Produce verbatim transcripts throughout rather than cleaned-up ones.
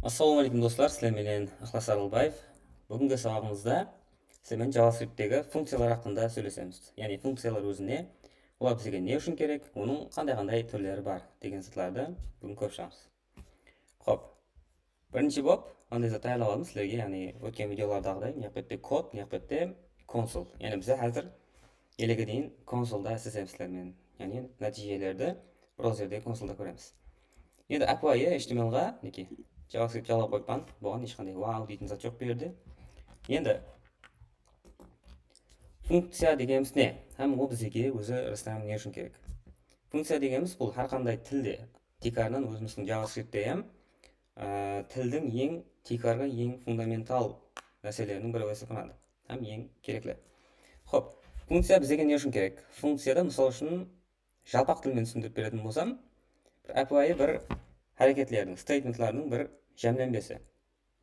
Assalamu aleykum, doslar, sizler menen Iqlas Aralbaev. Búgingi sabaǵımızda sizler menen JavaScripttegi funkciyalar haqqında sóylesemiz. Yaǵnıy funkciyalar ózi ne, olar bizge ne ushın kerek, onıń qanday-qanday túrleri bar degen zatlardı búgin kórip shıǵamız. Xop, birinshi bolıp, mınday zat tayarlap aldım sizlerge, yaǵnıy ótken videolardaǵıday, mına jaqta kod, mına jaqta konsol. Yaǵnıy biz házir elege deyin konsolda islesemiz sizler menen. Yaǵnıy nátiyjelerdi brauzerde, konsolda kóremiz. Endi ápiwayı H T M L ǵa, minekey, JavaScript jalǵap qoyıppan, buǵan hesh qanday wow deytin zat joq bul jerde. Endi funkciya degenimiz ne? Hám ol bizge ózi ırıstan ne ushın kerek? Funkciya degenimiz bul hár qanday tilde, tiykarınan ózimizdiń JavaScriptte hám, á, tildiń eń tiykarǵı, eń fundamental nárseleriniń biri bolıp esaplanadı. Hám eń kerekli. Xop, funkciya bizge ne ushın kerek? Funkciyada, mısal ushın, jalpaq til menen túsindirip beretin bolsam, bir ápiwayı bir háreketlerdiń, statementlardıń bir jámlenbesi.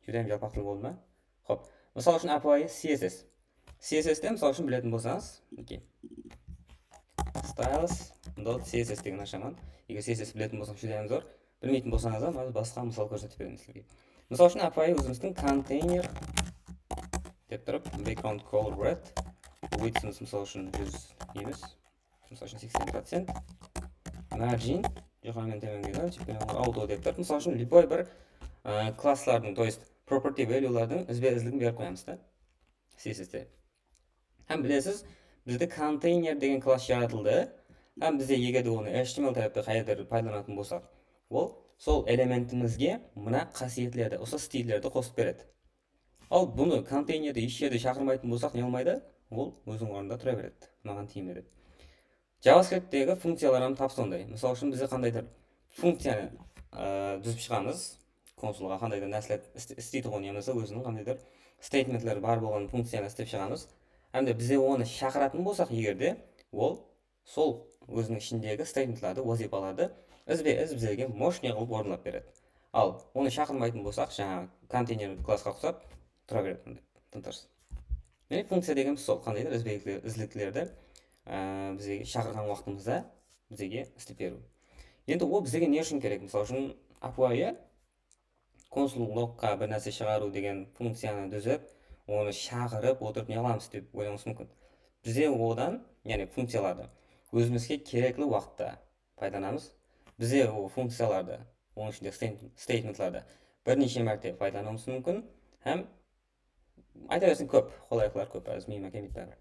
Júdá hám jalpaq til boldı ma? Xop, mısal ushın, ápiwayı C S S. C S S te, mısal ushın, biletin bolsańız, minekey, styles dot C S S degen ashaman. Eger C S S biletin bolsańız, júdá hám zor. Bilmeytin bolsańız da, házir basqa mısal kórsetip beremen sizlerge. Mısal ushın, ápiwayı ózimizdiń container dep turıp, background color red, widthimiz, mısal ushın, júz emes, mısal ushın, seksen procent, margin joqarı menen tómenge, tipini auto dep turıp, mısal ushın, любой bir, ı, klasslardıń, то есть property valuelardıń izbe-izligin berip qoyamız da. C S S te. Hám bilesiz, bizde container degen klass jaratıldı. Hám bizde, eger de onı H T M L tárepte qayerdir paydalanatın bolsaq, ol sol elementimizge mına qásiyetlerdi, usı stillerdi qosıp beredi. Al, bunı konteynerde hesh jerde shaqırmaytın bolsaq, ne qılmaydı? Ol óziniń ornında tura beredi. Maǵan tiymedi. JavaScripttegi funkciyalar hám tap sonday. Mısal ushın, bizde qandaydır funkciyanı, ı, dúzip shıǵamız. Konsolǵa qandaydır nárseler ist-, isleytuǵın yamasa óziniń qandaydır statementleri bar bolǵan funkciyanı islep shıǵamız. Hám de bizde onı shaqıratın bolsaq, eger de, ol sol óziniń ishindegi statementlardı, wazıypalardı izbe-iz bizlerge moshniy qılıp orınlap beredi. Al, onı shaqırmaytın bolsaq, jańaǵı konteyner klassqa uqsap tura beredi, mınday tım-tırıs. Mine, funkciya degenimiz sol, qandaydır izbelikler-, izliklerdi, á, bizge shaqırǵan waqtımızda bizge islep beriw. Endi ol bizge ne ushın kerek? Mısal ushın, ápiwayı console logqa bir nárse shıǵarıw degen funkciyanı dúzip, onı shaqırıp otırıp ne qılamız dep oylańız múmkin. Bizde odan, yaǵnıy funkciyalardı ózimizge kerekli waqıtta paydalanamız. Bizde o funkciyalardı, onıń ishinde state-, statementlardı bir neshe márte paydalanıwımız múmkin hám ayta bersin, kóp, qolaylıqlar kóp, házir miyime kelmeydi báribir.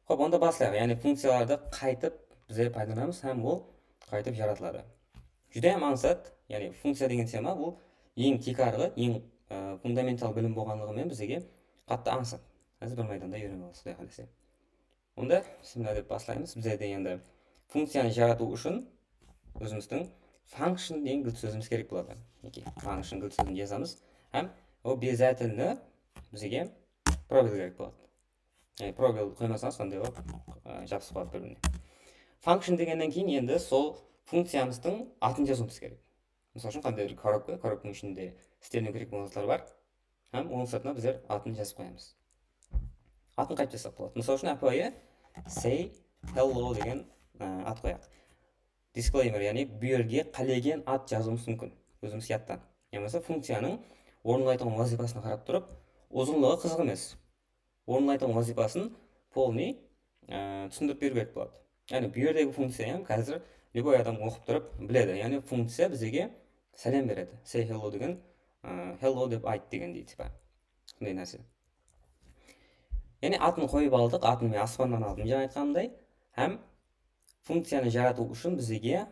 Xop, onda baslayıq. Yaǵnıy funkciyalardı qaytıp bizler paydalanamız hám ol qaytıp jaratıladı. Júdá hám ańsat, yaǵnıy funkciya degen tema bul eń tiykarǵı, eń, ı, fundamental bilim bolǵanlıǵı menen bizlerge qattı ańsat. Házir bir maydanda úyrenip alamız, Quday qálese. Onda bismillah dep baslaymız. Bizlerde endi funkciyanı jaratıw ushın ózimizdiń function degen gilt sózimiz kerek boladı. Minekey, function gilt sózin jazamız. Hám obязательно bizge probel kerek boladı. Yaǵnıy probel qoymasańız, sonday bolıp, ı, jabısıp qaladı bir-birine. Function degennen keyin endi sol funkciyamızdıń atın jazıwımız kerek. Mısal ushın, qanday bir korobka, korobkanıń ishinde isleniliw kerek bolǵan zatlar bar. Hám onıń sırtına bizler atın jazıp qoyamız. Atın qaytıp jazsaq boladı? Mısal ushın, ápiwayı say hello degen, ı, at qoyaq. Disclaimer, yaǵnıy bul jerge qálegen at jazıwımız múmkin. Ózimiz yadtan. Yamasa funkciyanıń orınlaytuǵın wazıypasına qarap turıp, uzınlıǵı qızıq emes. Orınlaytuǵın wazıypasın polnıy, e, túsindirip beriw kerek boladı. Yaǵnıy bul jerdegi funkciya hám házir любой adam oqıp turıp biledi. Yaǵnıy funkciya bizge sálem beredi. Say hello degen, e, hello dep ayt degendey, tipa. Sonday nárse. Yaǵnıy atın qoyıp aldıq, atın men aspannan aldım, jańa aytqanımday. Hám funkciyanı jaratıw ushın bizge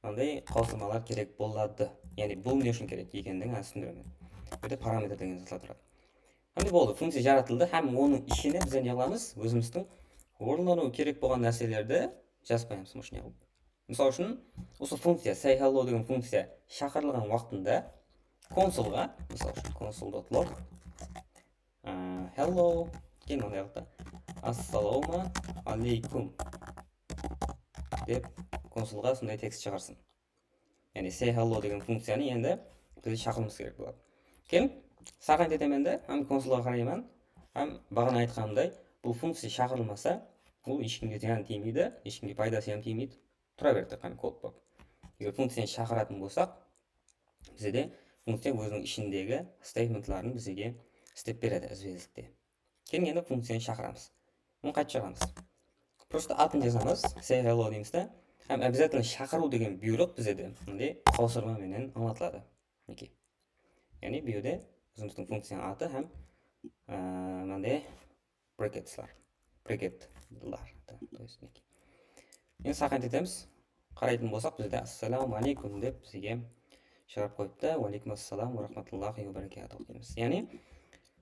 mınday qawsırmalar kerek boladı. Yaǵnıy bul ne ushın kerek ekenligin házir túsindiremen. Bul jerde parametr degen zatlar turadı. Hám de boldı, funkciya jaratıldı hám onıń ishine bizler ne qılamız? Ózimizdiń orınlanıwı kerek bolǵan nárselerdi jazıp qoyamız, moshniy qılıp. Mısal ushın, usı funkciya, say hello degen funkciya shaqırılǵan waqtında konsolǵa, mısal ushın, console dot log, a, hello, keyin mınday qılıp ta, assalawma aleykum dep konsolǵa sonday tekst shıǵarsın. Yaǵnıy say hello degen funkciyanı endi biz shaqırıwımız kerek boladı. Keyin saqayın etemen de, hám konsolǵa qarayman. Hám baǵana aytqanımday, bul funkciya shaqırılmasa, bul hesh kimge zıyan tiymeydi, hesh kimge paydası hám tiymeydi. Tura beredi, qáne, kod bolıp. Eger funkciyanı shaqıratın bolsaq, bizde funkciya óziniń ishindegi statementların bizge islep beredi izbe-izlikte. Keyin endi funkciyanı shaqıramız. Bunı qaytip shaqıramız. Prosta atın jazamız, say hello deymiz da. Hám обязательно shaqırıw degen buyrıq bizde mınday qawsırma menen ańlatıladı. Minekey. Yaǵnıy bu jerde ózimizdiń funkciyanıń atı hám, ıı, mınday bracketslar. Bracketlar. То есть, minekey. Endi saqayın etemiz. Qaraytın bolsaq, bizde "Assalamu aleykum" dep bizge shıǵarıp qoyıptı. "Wa aleykum assalam wa rahmatullahi wa barakatuh" deymiz. Yaǵnıy,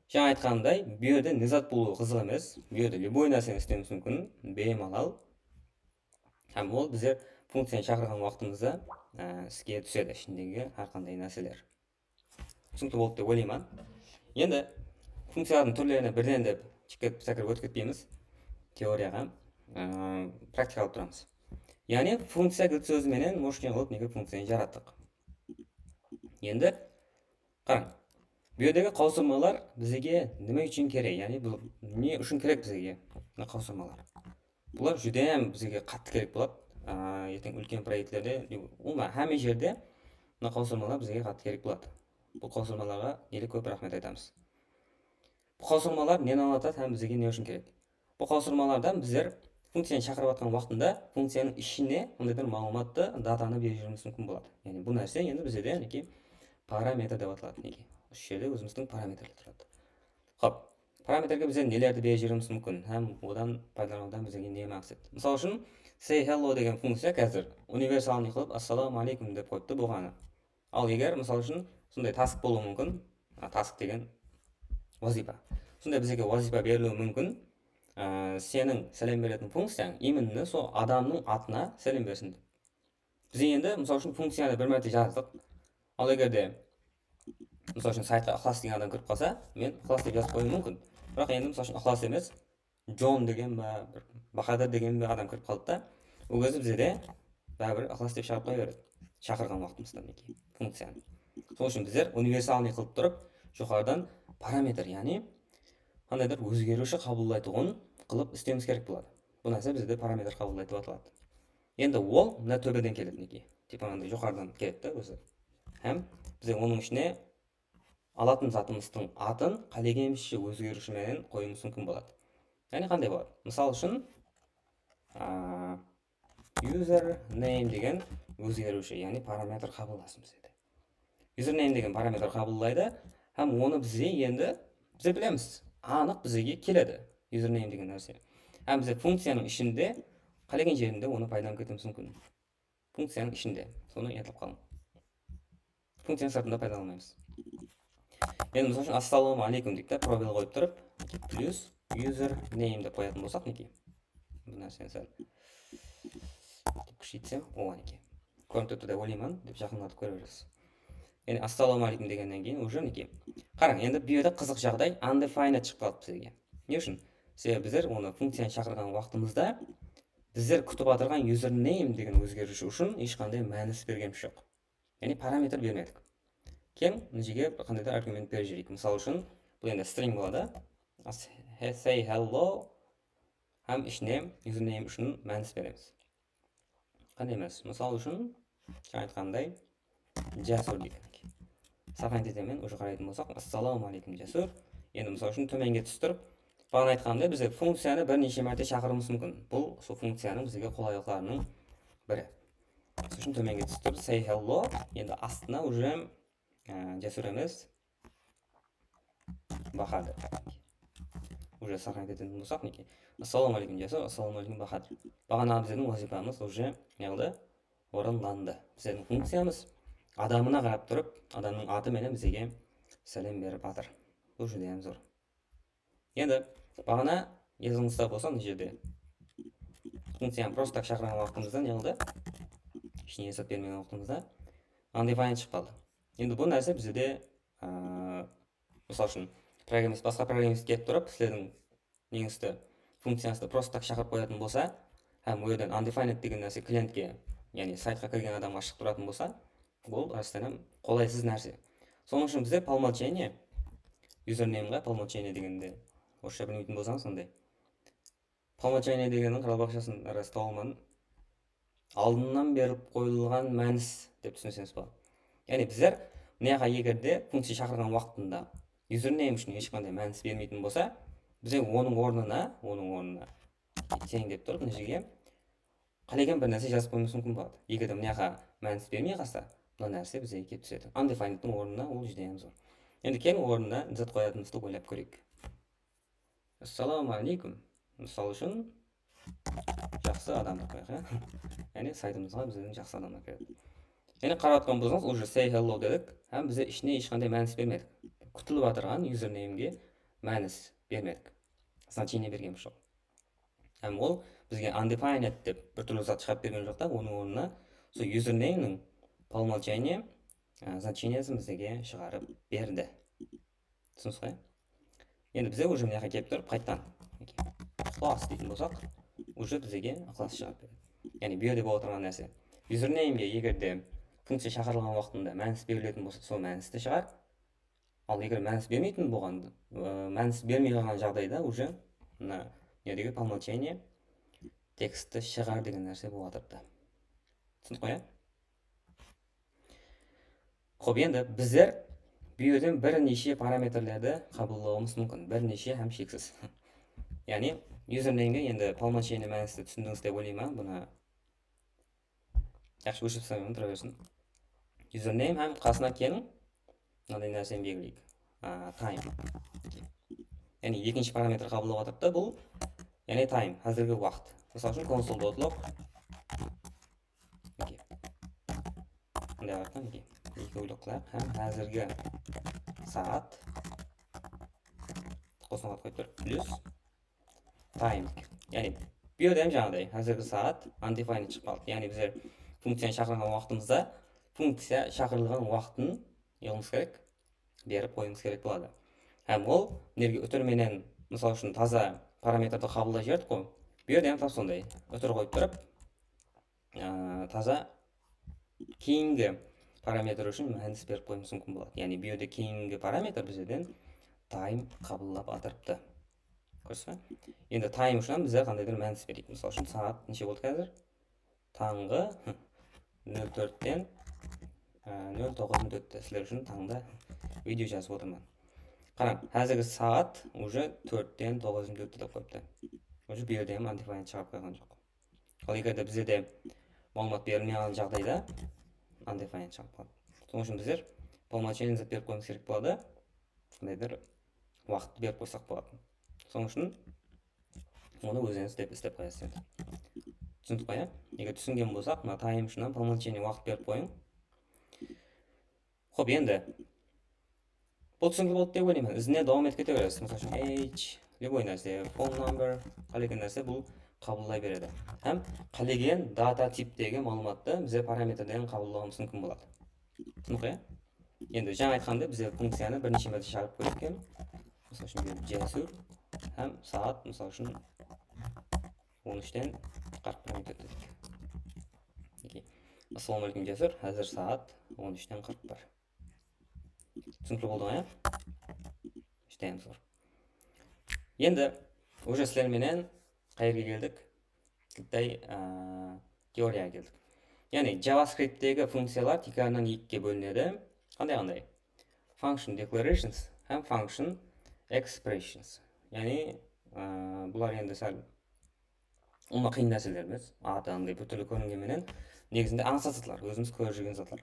jańa aytqanımday, bu jerde ne zat bolıwı qızıq emes. Bu jerde любой nárseni islewimiz múmkin, bemalal. Hám ol bizler funkciyanı shaqırǵan waqtımızda, á, iske túsedi, ishindegi hár qanday nárseler. Túsinikli boldı dep oylayman. Endi funkciyalardıń túrlerine birden dep tikirip sekirip ótip ketpeymiz. Teoriyaǵa, ıı, praktika qılıp turamız. Yaǵnıy funkciya gilt sózi menen moshniy qılıp nege funkciyanı jarattıq. Endi qarań. Bu jerdegi qawsırmalar bizge nime ushın kerek? Yaǵnıy bul ne ushın kerek bizge? Mına qawsırmalar. Bular júdá hám bizge qattı kerek boladı. Aa, erteń úlken proektlerde, umuman hámme jerde mına qawsırmalar bizge qattı kerek boladı. Bul qawsırmalarǵa ele kóp raxmet aytamız. Bul qawsırmalar neni ańlatadı hám bizge ne ushın kerek? Bul qawsırmalardan bizler funkciyanı shaqırıp atqan waqtında funkciyanıń ishine qandaydur maǵlıwmattı, datanı berip jiberiwimiz múmkin boladı. Yaǵnıy bul nárse endi bizde de, minekey, parametr dep ataladı, minekey. Usı jerde ózimizdiń parametrler turadı. Xop, parametrge bizler nelerdi berip jiberiwimiz múmkin hám odan paydalanıwdan bizge ne maqset? Mısal ushın, say hello degen funkciya házir universalnıy qılıp "Assalamu aleykum" dep qoyıptı bolǵanı. Al eger, mısal ushın, sonday task bolıwı múmkin, a, task degen wazıypa. Sonday bizge wazıypa beriliwi múmkin, a, seniń sálem beretin funkciyań именно sol adamnıń atına sálem bersin dep. Biz endi, mısal ushın, funkciyanı bir márte jazdıq. Al eger de, mısal ushın, saytqa Iqlas degen adam kirip qalsa, men Iqlas dep jazıp qoyıwım múmkin. Biraq endi, mısal ushın, Iqlas emes, Jon degen ba, bir Bahadır degen ba adam kirip qaldı da. Ol gezde bizde de báribir Iqlas dep shıǵarıp qoya beredi. Shaqırǵan waqtımızda, minekey, funkciyanı. Sol ushın bizler универсальный qılıp turıp, joqarıdan parametr, yaǵnıy qandaydur ózgeriwshi qabıllaytuǵın qılıp islewimiz kerek boladı. Bul nárse bizde parametr qabıllaydı dep ataladı. Endi ol mına tóbeden keledi, minekey. Tipa mınanday joqarıdan keledi da ózi. Hám biz onıń ishine alatın zatımızdıń atın qálegenimizshe ózgeriwshi menen qoyıwımız múmkin boladı. Yaǵnıy qanday boladı? Mısal ushın, a, username degen ózgeriwshi, yaǵnıy parametr qabıllasın bizde. Username degen parametr qabıllaydı hám onı bizge endi, bizler bilemiz, anıq bizge keledi username degen nárse. Hám bizler funkciyanıń ishinde qálegen jerinde onı paydalanıp ketiwimiz múmkin. Funkciyanıń ishinde. Sonı yadlap qalıń. Funkciyanıń sırtında paydalanılmaymız. Endi, mısal ushın, "Assalamu aleykum" deyik te, probel qoyıp turıp, plyus username dep qoyatın bolsaq, minekey. Bul nárseni sál kúsheytsem, o, minekey. Kórinip turıptı dep oylayman, dep jaqınlatıp kóre beresiz. Yaǵnıy, "Assalamu aleykum" degennen keyin, уже, minekey. Qarań, endi bu jerde qızıq jaǵday undefined shıǵıp qaldı bizge. Ne ushın? Sebebi bizler onı funkciyanı shaqırǵan waqtımızda bizler kútip atırǵan username degen ózgeriwshi ushın hesh qanday mánis bergenimiz joq. Yaǵnıy parametr bermedik. Keyin mına jerge bir qandaydur argument berip jibereyik. Mısal ushın, bul endi string boladı. As-, he-, say hello hám ishine username ushın mánis beremiz. Qanday mánis? Mısal ushın, jańa aytqanımday, Jasur deyik. Saqayın etemen, уже qaraytın bolsaq, "Assalamu aleykum, Jasur". Endi, mısal ushın, tómenge tústirip, baǵana aytqanımday, bizler funkciyanı bir neshe márte shaqırıwımız múmkin. Bul sol funkciyanıń bizge qolaylıqlarınıń biri. Mısal ushın, tómenge tústirip, say hello, endi astına уже, e, Jasur emes, Bahadır. Уже сохранить etetin bolsaq, minekey. Assalamu aleykum, Jasur, assalamu aleykum, Bahadır. Baǵanaǵı bizlerdiń wazıypamız уже ne qıldı? Orınlandı. Bizlerdiń funkciyamız adamına qarap turıp, adamnıń atı menen bizge sálem berip atır. Bul júdá hám zor. Endi baǵana yadıńızda bolsa, mına jerde funkciyanı просто так shaqırǵan waqtımızda ne qıldı? Ishine esap bermegen waqtımızda undefined shıǵıp qaldı. Endi bul nárse bizde, aa, mısal ushın, programmist, basqa programmist kelip turıp, sizlerdiń neńizdi, funkciyańızdı просто так shaqırıp qoyatın bolsa, hám ol jerden undefined degen nárse klientke, yaǵnıy saytqa kirgen adamǵa shıǵıp turatın bolsa, bul rastan hám qolaysız nárse. Sonıń ushın bizler по умолчанию, username-ǵa по умолчанию degendi orıssha bilmeytin bolsańız, sonday. По умолчанию degenniń qaraqalpaqshasın rasta taba almadım. Aldınnan berip qoyılǵan mánis dep túsinseńiz boladı. Yaǵnıy bizler Mına jaqqa eger de funkciya shaqırǵan waqtında username ushın hesh qanday mánis bermeytin bolsa, bize onıń ornına, onıń ornına sen dep turıp, mına jerge qálegen bir nárse jazıp qoyıwımız múmkin boladı. Eger de mına jaqqa mánis bermey qalsa, mına nárse bizge kelip túsedi. Undefinedtiń ornına ol júdá hám zor. Endi keliń, ornına zat qoyatınımızdı oylap kóreyik. Assalawma aleykum. Mısal ushın, jaqsı adamdı qoyaq, ya. Yaǵnıy saytımızǵa bizlerdiń jaqsı adamlar kiredi. Yaǵnıy qarap atqan bolsańız, уже say hello dedik, hám bizler ishine hesh qanday mánis bermedik. Kútilip atırǵan usernamege mánis bermedik. Значение bergenimiz joq. Hám ol bizge undefined dep bir túrli zat shıǵarıp bergen joq ta, onıń ornına sol usernameniń по умолчанию, ı, значениесин bizlerge shıǵarıp berdi. Túsindińiz ǵoy? Endi bizler уже mına jaqqa kelip turıp, qaytadan class deytin bolsaq, уже bizlerge class shıǵarıp beredi. Yaǵnıy bu jerde bolıp atırǵan nárse. Usernamege eger de funkciya shaqırılǵan waqtında mánis beriletin bolsa, sol mánisti shıǵar. Al, eger mánis bermeytin bolǵan, ı, mánis bermey qalǵan jaǵdayda уже mına ne degen по умолчанию tekstti shıǵar degen nárse bolıp atırıptı. Túsindik ǵoy, ya? Xop, endi bizler bu jerden bir neshe parametrlerdi qabıllawımız múmkin. Bir neshe hám sheksiz. Yaǵnıy, usernamege endi по умолчанию mánisti túsindińiz dep oylayman. Bunı yaqshı óshirip taslayman, tura bersin. Username hám qasına keliń. Mınaday nárseni belgileyik. A, time. Yaǵnıy, ekinshi parametr qabıllap atırıptı. Bul, yaǵnıy, time, házirgi waqıt. Mısal ushın, console dot log. Mine. Mınday qılayıq ta, mine. Ekewlik qılayıq. Hám házirgi saat. Qosın qoyıp tur. Plyus time. Yaǵnıy, bu jerde hám jańaǵıday, házirgi saat undefined shıǵıp qaldı. Yaǵnıy, bizler funkciyanı shaqırǵan waqtımızda funkciya shaqırılǵan waqtın ne qılıwımız kerek? Berip qoyıwımız kerek boladı. Hám ol nerge útir menen, mısal ushın, taza parametrdi qabıllap jiberdik ǵoy. Bu jerde hám tap sonday. Útir qoyıp turıp, aa, taza keyingi parametr ushın mánis berip qoyıwımız múmkin boladı. Yaǵnıy, bu jerde keyingi parametr bizlerden time qabıllap atırıptı. Kóresiz be? Endi time ushın bizler qandaydur mánis bereyik. Mısal ushın, saat neshe boldı házir? Tańǵı nol tórtten, e, nol toǵızın ótti. Sizler ushın tańda video jazıp otırman. Qarań, házirgi saat уже tórtten toǵızın ótti dep qoyıptı. Уже bu jerde hám undefined shıǵarıp qoyǵan joq. Al, eger de bizde de maǵlıwmat berilmey qalǵan jaǵdayda undefined shıǵarıp qaladı. Sonıń ushın bizler по умолчанию zat berip qoyıwımız kerek boladı. Qandaydur waqıttı berip qoysaq boladı. Sonıń ushın onı ózińiz dep islep qoyasız endi. Túsindik ǵoy, ya? Eger túsingen bolsaq, mına time ushın hám по умолчанию waqıt berip qoyıń. Xop, endi bul túsinikli boldı dep oylayman. Izinen dawam etip kete beresiz. Mısal ushın, age, любой nárse, phone number, qálegen nárse bul qabıllay beredi. Hám qálegen data tiptegi maǵlıwmattı bizler parametrden qabıllawımız múmkin boladı. Túsinikli, ya? Endi jańa aytqanımday, bizler funkciyanı bir neshe márte shaqırıp kórdik eken. Mısal ushın, bul Jasur hám saat, mısal ushın, on úshten qırq bir minut ótti dedik. Okey. Assalamu aleykum, Jasur. Házir saat on úshten qırq bir. Túsinikli boldı ǵoy, ya? Júdá zor. Endi, уже sizler menen qayerge keldik? Kittay, aa, teoriyaǵa keldik. Yaǵnıy, JavaScripttegi funkciyalar tiykarınan ekige bólinedi. Qanday-qanday? Function declarations hám function expressions. Yaǵnıy, aa, bular endi sál ulıwma qıyın nárseler emes. Atı anday bir túrli kóringen menen, negizinde ańsat zatlar, ózimiz kórip júrgen zatlar.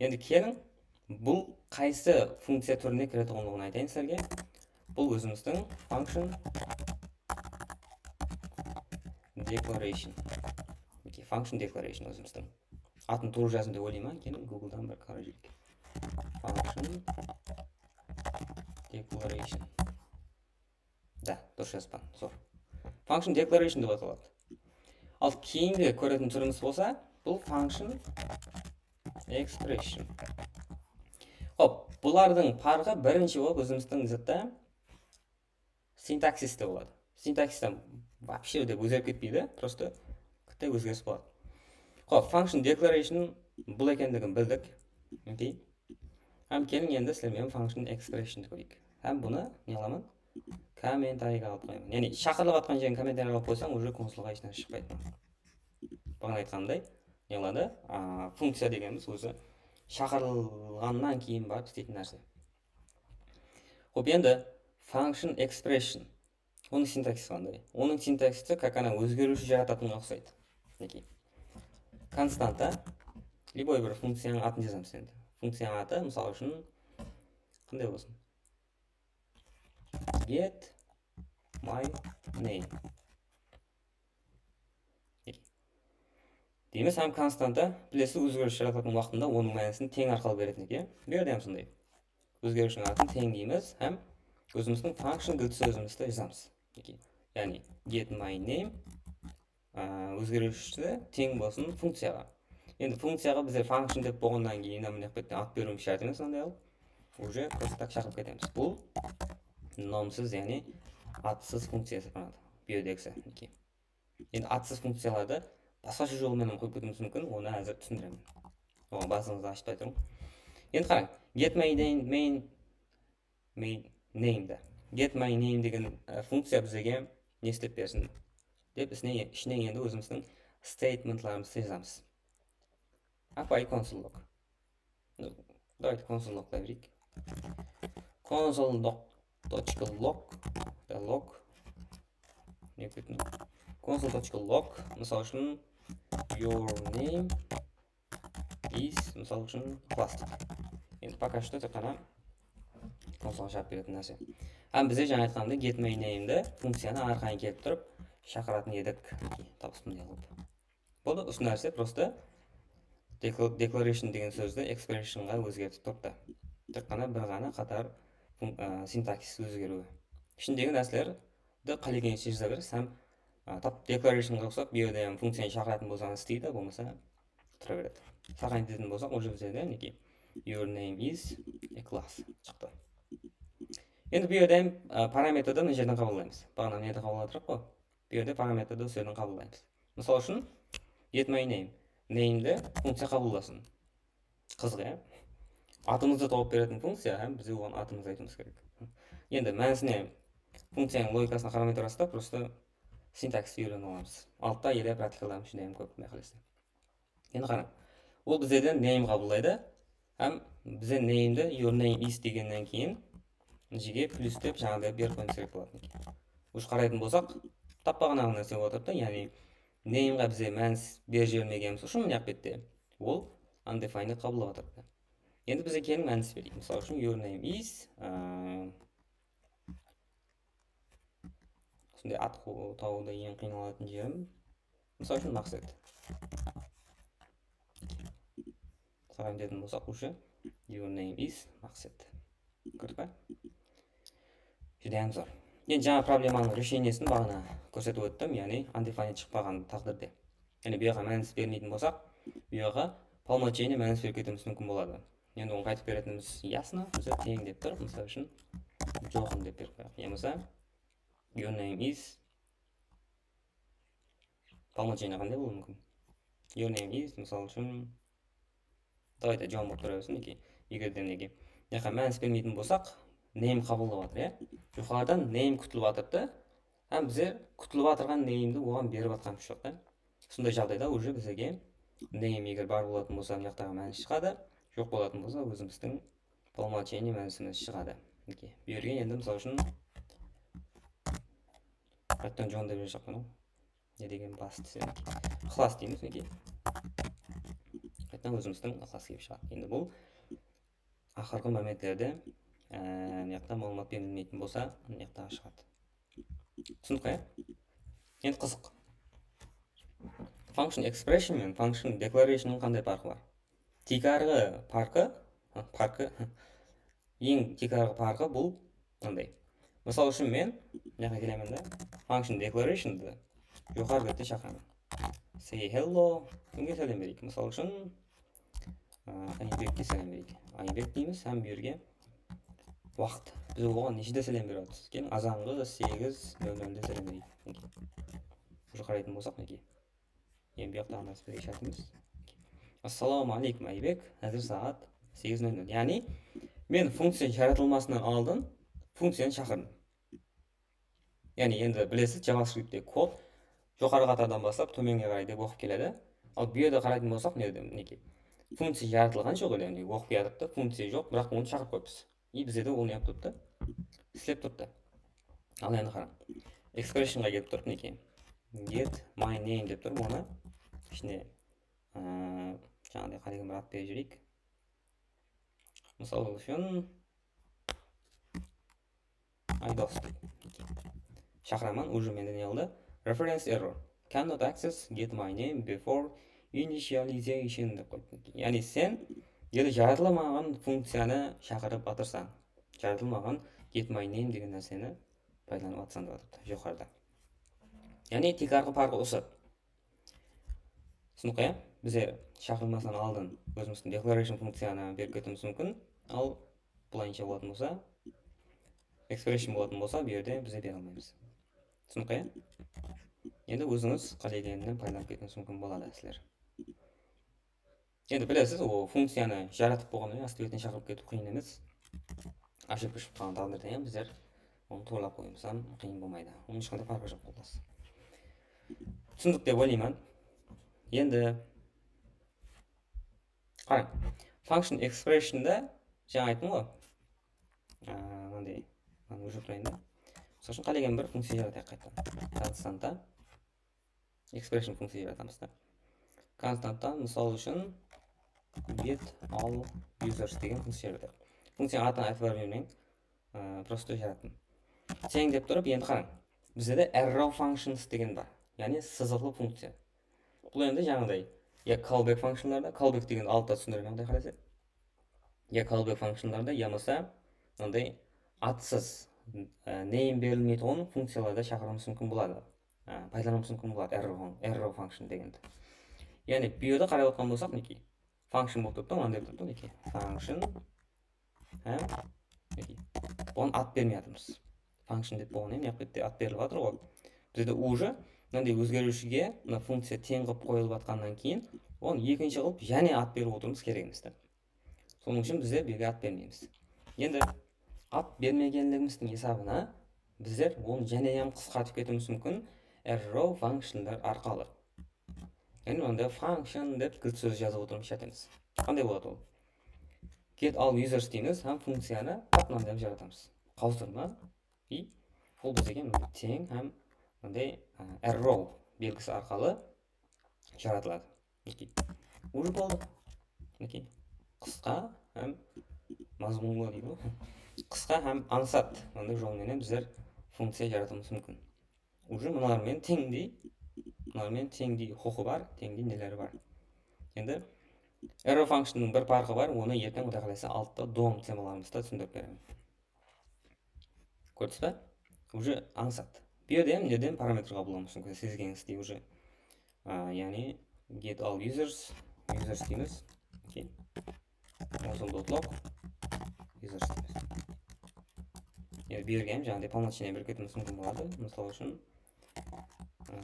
Endi keliń, bul qaysı funkciya túrine kiretuǵınlıǵın aytayın sizlerge. Bul ózimizdiń function declaration. Okey, function declaration ózimizdiń. Atın tuwrı jazdım dep oylayman, keliń Googledan bir qarap júreyik. Function declaration. Da, durıs jazıppan, zor. Function declaration dep ataladı. Al, keyingi kóretin túrimiz bolsa, bul function expression. Xop, bulardıń parqı birinshi bolıp ózimizdiń zatta sintaksiste boladı. Sintaksiste вообще dep ózgerip ketpeydi, просто kitte ózgeris boladı. Xop, function declaration bul ekenligin bildik. Okey. Hám keliń endi sizler menen function expression kóreyik. Hám bunı ne qılaman? Kommentariyge alıp qoyaman. Yaǵnıy shaqırılıp atqan jerin kommentariyge alıp qoysań, уже konsolǵa hesh nárse shıqpaydı. Baǵana aytqanımday, ne qıladı? A, funkciya degenimiz ózi shaqırılǵannan keyin barıp isleytin nárse. Xop, endi function expression. Onıń sintaksisi qanday? Onıń sintaksisi как ana ózgeriwshi jaratatunǵa uqsaydı. Minekey. Konstanta, любой bir funkciyanıń atın jazamız endi. Funkciyanıń atı, mısal ushın, qanday bolsın? Get my name. Deymiz, hám konstanta, bilesiz, ózgeriwshi jaratatın waqtında onıń mánisin teń arqalı beretin eken. Bu jerde hám sonday. Ózgeriwshiniń atın teń deymiz hám ózimizdiń function gildi sózimizdi jazamız. Yaǵnıy get my name, á, ózgeriwshisi teń bolsın funkciyaǵa. Endi funkciyaǵa bizler function dep bolǵannan keyin, mına jaqta at beriwimiz shárt emes, mınday qılıp. Уже просто так shaqırıp ketemiz. Bul nomsız, yaǵnıy atsız funkciya esaplanadı. Bu jerdegisi, minekey. Endi atsız funkciyalardı basqasha jol menen qoyıp ketiwimiz múmkin, onı házir túsindiremen. Oǵan basıńızdı ashıtpay turıń. Endi qarań, get my name, main, main name da. Get my name degen, e, funkciya bizlerge ne islep bersin dep, isine, ishine endi ózimizdiń statementlarımızdı jazamız. Apay console log. Ну, давайте console log bereyik. Console log, точка log, da log. Ne ketiń? Console точка log, mısal ushın, your name is, mısal ushın, plastik. Endi пока что tek ǵana konsolǵa jawap beretin nárse. Hám bizler jańa aytqanımday get my name di funkciyanı arqayın kelip turıp shaqıratın edik. Tapıstım ne qılıp. Boldı, usı nárse просто decla-, declaration degen sózdi expressionǵa ózgertip turıptı. Tek ǵana bir ǵana qatar fun-, ı, sintaksis ózgeriwi. Ishindegi nárselerdi qálegeninshe jaza beresiz hám, ı, tap declarationǵa uqsap, bu jerde hám funkciyanı shaqıratın bolsańız isleydi, bolmasa tura beredi. Сохранить etetin bolsaq, уже bizde de, minekey, your name is a class shıqtı. Endi bu jerde hám, ı, parametrdi mına jerden qaballaymız. Baǵana mına jerden qaballap atırıq ǵoy. Bu jerde parametrdi usı jerden qaballaymız. Mısal ushın, get my name. Name di funkciya qabıllasın. Qızıq, ya? Atımızdı tawıp beretin funkciya, hám bizge oǵan atımızdı aytıwımız kerek. Endi mánisine, funkciyanıń logikasına qaramay turasız da, просто sintaksisti úyrenip alamız. Altta ele praktikalarımız júdá hám kóp, Quday qálese. Endi qarań, ol bizlerden name qabıllaydı. Hám bizler name di your name is degennen keyin mına jerge plyus dep jańaday berip qoyıwımız kerek bolatın eken. Usı qaraytın bolsaq, tap baǵanaǵı nárse bolıp atırıptı, yaǵnıy nameǵa bizler mánis berip jibermegenimiz ushın mına jaq bette ol undefined qabıllap atırıptı. Endi bizler keliń mánis bereyik. Mısal ushın, your name is, ıı, usınday at qo-, tawıwda eń qıynalatuǵın jerim. Mısal ushın, Maqset. Saǵan dedim bolsaq, уже your name is Maqset. Kórdik pe? Júdá hám zor. Endi jańa problemanıń resheniyesın baǵana kórsetip óttim, yaǵnıy undefined shıqpaǵan táǵdirde. Yaǵnıy bu jaqqa mánis bermeytin bolsaq, bu jaqqa по умолчанию mánis berip ketiwimiz múmkin boladı. Endi onı qaytıp beretinimiz ясно, bizde teń dep tur, mısal ushın, joqın dep berip qoyayıq. Yamasa, your name is по умолчанию qanday bolıwı múmkin? Your name is, mısal ushın, давайте, John bolıp tura bersin, minekey. Eger de, minekey, mına jaqqa mánis bermeytin bolsaq, name qabıllap atır, ya? Joqarıdan name kútilip atırdı. Hám bizler kútilip atırǵan name di oǵan berip atqanımız joq ta. Sonday jaǵdayda уже bizlerge name eger bar bolatın bolsa, mına jaqtaǵı mánis shıǵadı, joq bolatın bolsa, ózimizdiń по умолчанию mánisimiz shıǵadı. Minekey, bu jerge endi, mısal ushın, qaytadan John dep jazıppan-aw. Ne degen bas desem, Iqlas deymiz, minekey. Qaytadan ózimizdiń Iqlas kelip shıǵadı. Endi bul aqırǵı momentlerde, e, mına jaqta maǵlıwmat berilmeytin bolsa, mına jaqta shıǵadı. Túsindik ǵoy, ya? Endi qızıq. Function expression menen function declaration qanday parqı bar? Tiykarǵı parqı, ha, parqı, eń tiykarǵı parqı bul mınday. Mısal ushın, men mına jaqqa kelemen de, function declaration di joqarı bette shaqıraman. Say hello, kimge sálem bereyik? Mısal ushın, a, Aybekke sálem bereyik. Aybek deymiz hám bu jerge waqıt. Biz oǵan neshede sálem berip atırmız? Keliń, azanǵı segiz nol nolde sálem bereyik. Minekey. Уже qaraytın bolsaq, minekey. Endi bu jaqtaǵı nárse bizge shárt emes. Assalawma aleykum, Aybek. Házir saat segiz nol nol. Yaǵnıy, men funkciya jaratılmasınan aldın funkciyanı shaqırdım. Yaǵnıy, endi bilesiz, JavaScriptte kod joqarı qatardan baslap tómenge qaray dep oqıp keledi. Al, bu jerde qaraytın bolsaq, ne dedi, minekey. funkciya jaratılǵan joq ele, mine, oqıp kiyatırıptı, funkciya joq, biraq onı shaqırıp qoyıppız. И bizde de onı yapıp turıptı, islep turıptı. Al endi qarań. Expressionǵa kelip turıp, minekey. Get my name dep turıp, onı ishine, ıı, jańaǵıday qálegen bir at berip jibereyik. Mısal ushın, Aydos dep shaqıraman, уже mende ne qıldı? Reference error. Cannot access get my name before initialization dep qoyıptı. Yaǵnıy sen ele jaratılmaǵan funkciyanı shaqırıp atırsań. Jaratılmaǵan get my name degen nárseni paydalanıp atırsań dep atırıptı joqarıda. Yaǵnıy tiykarǵı parqı usı. Túsinikli, ya? Bizler shaqırılmasınan aldın ózimizdiń declaration funkciyanı berip ketiwimiz múmkin. Al, bılayınsha bolatuǵın bolsa, expression bolatuǵın bolsa, bul jerde bizler bere almaymız. Túsinikli, ya? Endi ózińiz qálegeninen paydalanıp ketiwińiz múmkin boladı sizler. Endi bilesiz, o funkciyanı jaratıp bolǵannan keyin astı betine shaqırıp ketiw qıyın emes. Oshibka shıǵıp qalǵan táǵdirde hám bizler onı tuwrılap qoyıwımız hám qıyın bolmaydı. Onıń hesh qanday parqı joq, qoldas. Túsindik dep oylayman. Endi qarań, function expressionda jańa ayttım ǵoy. Aa, mınanday, mınanı óshirip turayın da. Mısal ushın, qálegen bir funkciya jaratayıq qaytadan. Konstanta. Expression funkciya jaratamız da. Konstanttan, mısal ushın, get all users degen funkciya jaratayıq. Funkciyanıń atın aytıp bermeymen, ı, prosto jarattım. Teń dep turıp, endi qarań. Bizde de arrow functions degen bar. Yaǵnıy sızıqlı funkciya. Bul endi jańaǵıday, ya callback functionlarda, callback degendi aldıda túsindiremen, quday qálese. Ya callback functionlarda, yamasa mınday atsız, e, name berilmeytuǵın funkciyalarda shaqırıwımız múmkin boladı. E, paydalanıwımız múmkin boladı, arrow fun-, arrow function degendi. Yaǵnıy, bu jerde qarap otırǵan bolsaq, minekey, function bolıp turıptı, mınaday turıptı, minekey. Function hám, minekey, buǵan at bermey atırmız. Function dep bolǵannan keyin, mına jaqta at berilip atır ǵoy. Bizde уже mınanday ózgeriwshige mına funkciya teń qılıp qoyılıp atqannan keyin, onı ekinshi qılıp jáne at berip otırıwımız kerek emes te. Sonıń ushın bizler bu jerge at bermeymiz. Endi at bermegenligimizdiń esabına bizler onı jáne hám qısqartıp ketiwimiz múmkin arrow functionlar arqalı. Yaǵnıy, mında function dep gilt sóz jazıp otırıwımız shárt emes. Qanday boladı ol? Get all users deymiz hám funkciyanı tap mınanday qılıp jaratamız. Qawsırma. И ol bizge mınday teń hám mınday, e, arrow belgisi arqalı jaratıladı. Minekey. Уже boldı. Minekey. Qısqa hám mazmunlı deydi ǵoy. Qısqa hám ańsat. Mınday jol menen bizler funkciya jaratıwımız múmkin. Уже mınalar menen teńdey, mınalar menen teńdey huqıqı bar, teńdey neleri bar. Endi arrow functionnıń bir parqı bar, onı erteń quday qálese altta dom temalarımızda túsindirip beremen. Kórdińiz be? Уже ańsat. Bu jerde hám neden parametr qabıllaw múmkin, sizgenińizdey уже. A, yaǵnıy get all users, users deymiz. Keyin console dot log users deymiz. Endi bu jerge hám jańaǵıday polnochniy berip ketiwimiz múmkin boladı. Mısal ushın, a,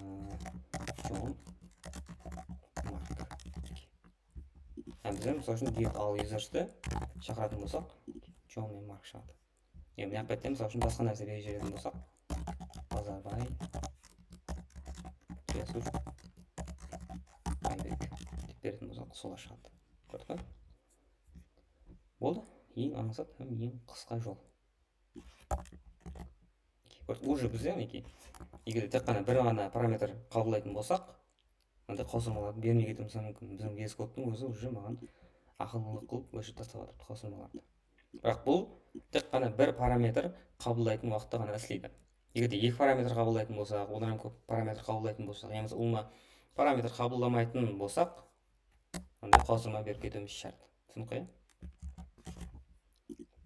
John Mark. Hám bizler, mısal ushın, get all usersti shaqıratuǵın bolsaq, John menen Mark shıǵadı. Endi mına jaqta, mısal ushın, basqa nárse berip jiberetuǵın bolsaq, Bazarbay, Jasur, Aybek dep beretuǵın bolsaq, solar shıǵadı. Kórdik pe? Boldı. Eń ańsat hám eń qısqa jol. Уже bizde, minekey, eger de tek ǵana bir ǵana parametr qabıllaytuǵın bolsaq, mınday qawsırmalardı bermey ketiwimiz múmkin. Biziń V S Code-tıń ózi уже maǵan aqıllılıq qılıp óshirip taslap atırıptı qawsırmalardı. Biraq bul tek ǵana bir parametr qabıllaytuǵın waqıtta ǵana isleydi. Eger de eki parametr qabıllaytuǵın bolsaq, odan hám kóp parametr qabıllaytuǵın bolsaq, yamasa ulıwma parametr qabıllamaytuǵın bolsaq, onday qawsırma berip ketiwimiz shárt. Túsinikli, ya?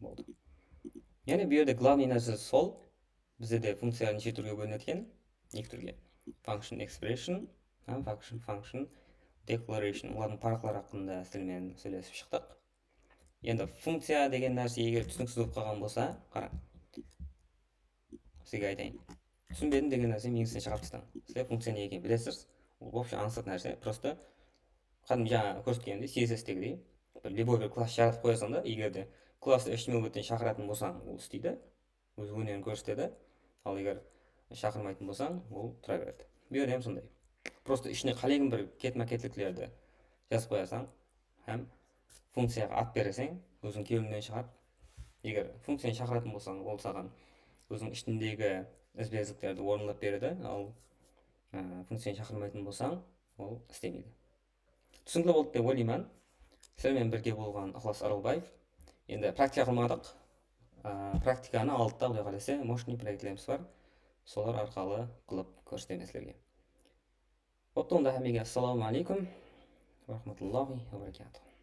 Boldı. Yaǵnıy, bu jerde glavnıy nárse sol. Bizde de funkciyalar neshe túrge bólinedi eken? Eki túrge. Function expression hám function, function declaration. Olardıń parıqları haqqında sizler menen sóylesip shıqtıq. Endi funkciya degen nárse eger túsiniksiz bolıp qalǵan bolsa, qarań. Sizge aytayın. Túsinbedim degen nárse miyińizden shıǵarıp taslań. Sizler funkciya ne ekenin bilesiz. Ol вообще ańsat nárse. Prosto qádimgi jańa kórsetkenimdey, C S S-tegidey, bir любой bir klass jaratıp qoyasań da, eger de klasstı H T M L betten shaqıratuǵın bolsań, ol isleydi. Óz ónerin kórsetedi. Al eger shaqırmaytuǵın bolsań, ol tura beredi. Bu jerde hám sonday. Prosto ishine qálegin bir ketma-ketliklerdi jazıp qoyasań. hám funkciyaǵa at bereseń, óziń kewlińnen shıǵarıp, eger funkciyanı shaqıratın bolsań, ol saǵan óziń ishindegi izbe-izliklerdi orınlap beredi, al, ı, funkciyanı shaqırmaytın bolsań, ol islemeydi. Túsinikli boldı dep oylayman. Sizler menen birge bolǵan Iqlas Aralbaev. Endi praktika qılmadıq. Aa, praktikanı aldıda, Quday qálese, moshnıy proektlerimiz bar. Solar arqalı qılıp kórsetemen sizlerge. Boptı, onda hámmege assalamu aleykum wa rahmatullahi wa barakatuh.